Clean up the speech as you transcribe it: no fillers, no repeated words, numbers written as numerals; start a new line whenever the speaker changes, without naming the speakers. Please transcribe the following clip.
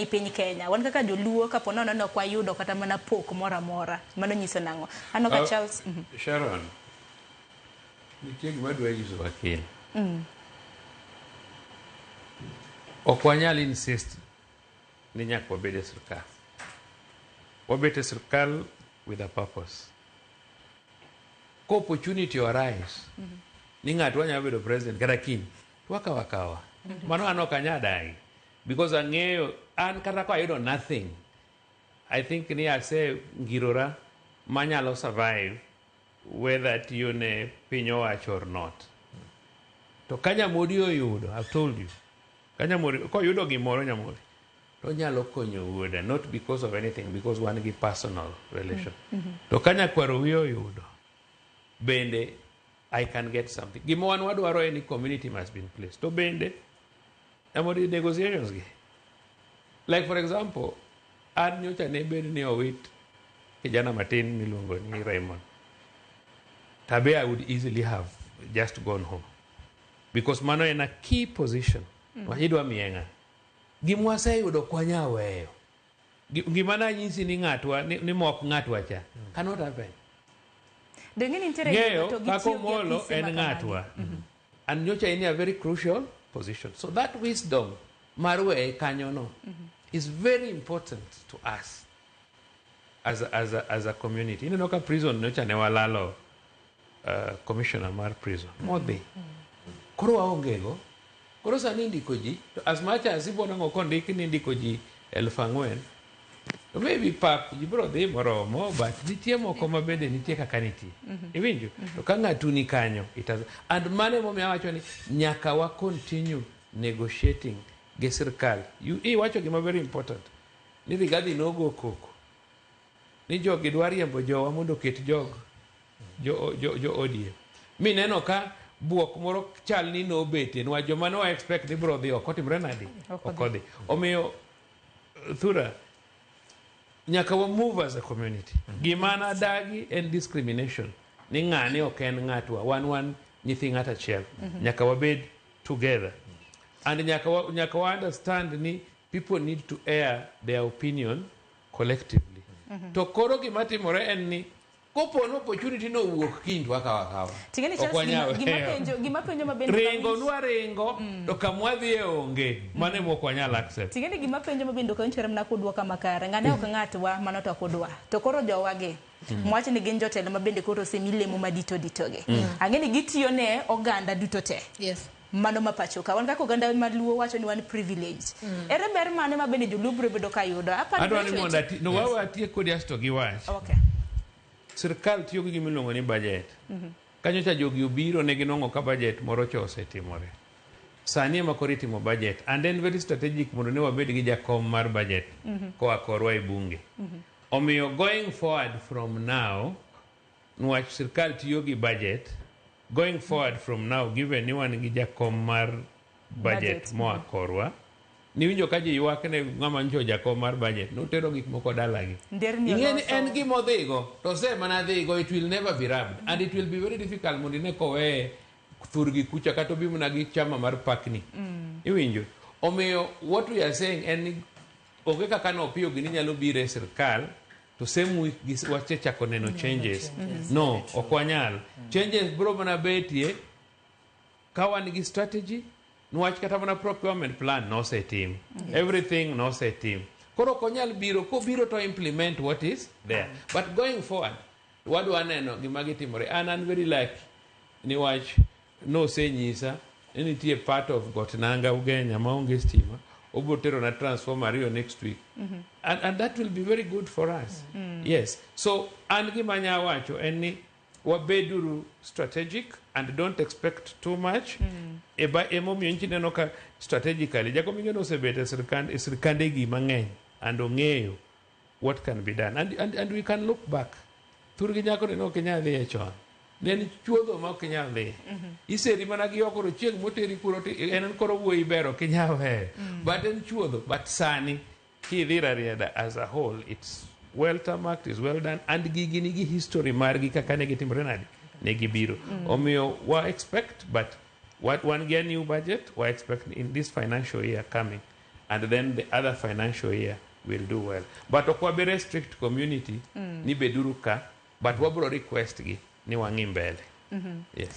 ni piny Kenya wan kaka joluo kapo nono ni ok wayudo kata mana pok moro amora, mano nyiso nang'o? Aneno ka Charles.
Sharon, nitie gima adwa nyiso wakil. Ok wanyal insist ni nyaka wabed e sirkal. Wabet e sirkal with a purpose. Ka opportunity arise ni ng'atwa nyalo bedo president kata kiny, to wakawo akawa. Mano an ok anyal dagi. Because ang'eyo an kata ka ayudo nothing, I think ni ase ngirora manyalo survive whether atiyo ne piny owacho or not. To ka Nyamodi oyudo, I've told you, ka Nyamodi koyudo gimoro Nyamodi, to onyalo konyo wuoda, not because of anything, because wan gi personal relation. To ka nyakwaro wiye oyudo, bende I can get something. Gima wan wadwaro en ni community must be in place. To bende, Nyamodi negotiations gi. Like for example, an nyocha ne bed ni owit kijana matin miluongo ni Raymond. Tabe I would easily have just gone home. Because mano en a key position. Idwa miye ng'a? Gima waseyudo ok wanyal weyo. Gima nanyisi ni ng'atwa ni mok ng'atwa cha cannot happen.
Dong'e ni nitiere
Ng'eyo
to
kaka
gitiyo gi
Omolo
apise
en
ma kamagi.
Ng'atwa. And nyocha in a very crucial position. So that wisdom mar weye kanyono is very important to us as a community. Ineno ka prison nyocha ne walalo commissioner mar prison modhi. Koro waonge go. Koro sani indiko ji, to as much as ibo nang'o kondik ni indiko ji 4,000, to maybe pap ji biro dhi moromo, but nitie moko ma bende nitie kaka nitie. Iwinjo? To ka ng'atu ni kanyo, it has, and mano emomiyo awacho ni nyaka wa continue negotiating gi sirkal. Iwacho gima very important, ni Rigathi nogo koko, ni jogi dwa riembo jowa mondo oket jog jo ODM. Mineno ka buok moro chal ni nobetie niwach joma ne wa expect ni biro dhi oko otimre nadi?
Ok
Ok odhi. Omiyo Thura, nyaka wa move as a community. Gima nadagi en discrimination. Ni ng'ani ok en ng'atwa, wan nyithi ng'at achiel. Nyaka wabed together. And nyaka wa understand ni people need to air their opinion collectively. To koro gima timore en ni kopo ni opportunity no owuok kiny to wakawo akawa.
Ting'eni
Ok
Charles,
wanyal
gima
weyo.
penjo gima penjo ma bende
Ringo
ok awinj-
nwa ringo to kamwadhiye onge. Mano ema ok wanyal accept.
Ting'eni gima penjo ma bende ok awinj kata mana kudwoka makare. Ng'ane ok ng'atwa, mano to ok udwa. To koro jowagi, mwach ni gin jotelo ma bende koro osemi lemo madito ditogi. Ang'e ni gitiyo ne oganda duto te. Mano ma pacho ka. Wan kaka oganda maluo wacho ni wan privileged. Ere ber mane ma bende joluo biro bedo ka yudo? Aparo
Adwa ni
ni
mondo ati, no wawe atiek kodi asto giwach.
Okay.
Sirkal tiyo gi gima iluongo ni budget. Kanyocha jogi obiro ne ginwang'o ka budget moro cha osetimore. Sani ema koro itimo budget and en very strategic mondo ne wabed gi jakom mar budget koa korwa e bunge. Omiyo going forward from now, niwach sirkal tiyo gi budget, going forward from now given ni wan gi jakom mar budget
Budget,
moa korwa, niwinjo ka ji ywak ne ng'ama nyicho jakom mar budget notero gik moko dalagi.
Nderni
Ing'e ni
oloso.
en gima odhigo to ose mana dhigo, it will never be rubbed and it will be very difficult mondo ine koweye thurgi kucha kata obi mana gi chama mar pakni. Iwinjo? Omiyo what we are saying en ni onge kaka nopiyo gini nyalo biro e sirkal to same week wasechako neno changes. No, ok wanyal. Changes biro mana betie ka wan gi strategy niwach kata mana procurement plan nosetim. Everything nosetim. Koro ok onyal biro, kobiro to implement what is there. But going forward, wadwa neno gima gitimore. An very lucky niwach nosenyisa ni nitie part of Got Nanga Ugenya maonge stima, obiro tero na transformer ariyo next week. And that will be very good for us. Yes. So an gima anya wacho en ni wabeduru strategic and don't expect too much. Eba emomiyo nchi neno ka strategically Jakom Ingeno osebet e sirkand e sirkande gi mang'eny and ong'eyo what can be done and we can look back. Thurgi nyako ne ok inyal dhiye chon. Ne en chuodho ma ok inyal dhiye. Iseri mana gi oko to chieng' moteri kuro to en koro wuoyi ber ok inyal weyo. But en chuodho. But sani kidhi Rarieda as a whole, it's well tarmacked, is well done and gigi nigi history margi kaka ne gitimore nade ne gibiro. Omiyo wa expect but what wan gi a new budget wa expect in this financial year coming. And then the other financial year will do well. But ok wabi restrict community ni beduru ka, but wabro request gi ni wang'i mbele. Yes.